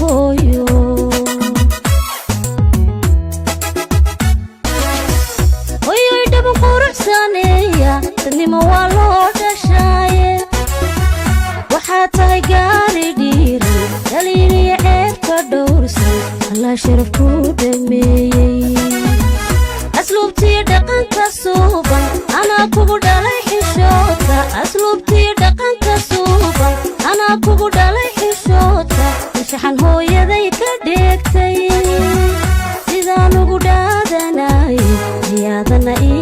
Hooyo, hoyoy, dhaban quruxsaneeya, dadnimo waa loo dhashaaye. Waxaad tahay gaari dhiiran, dhaliiliya ceebka dhowrsan, Allaa sharaf ku dhameeyey. Asluubtii dhaqanka suuban anaa kugu dhalay xishoodka. Asluubtii dhaqanka suuban anaa kugu dhalay xishoodka. Anshaxan hooyaday ka dheegtay, sidaan ugu dhaadanay ayaadana ii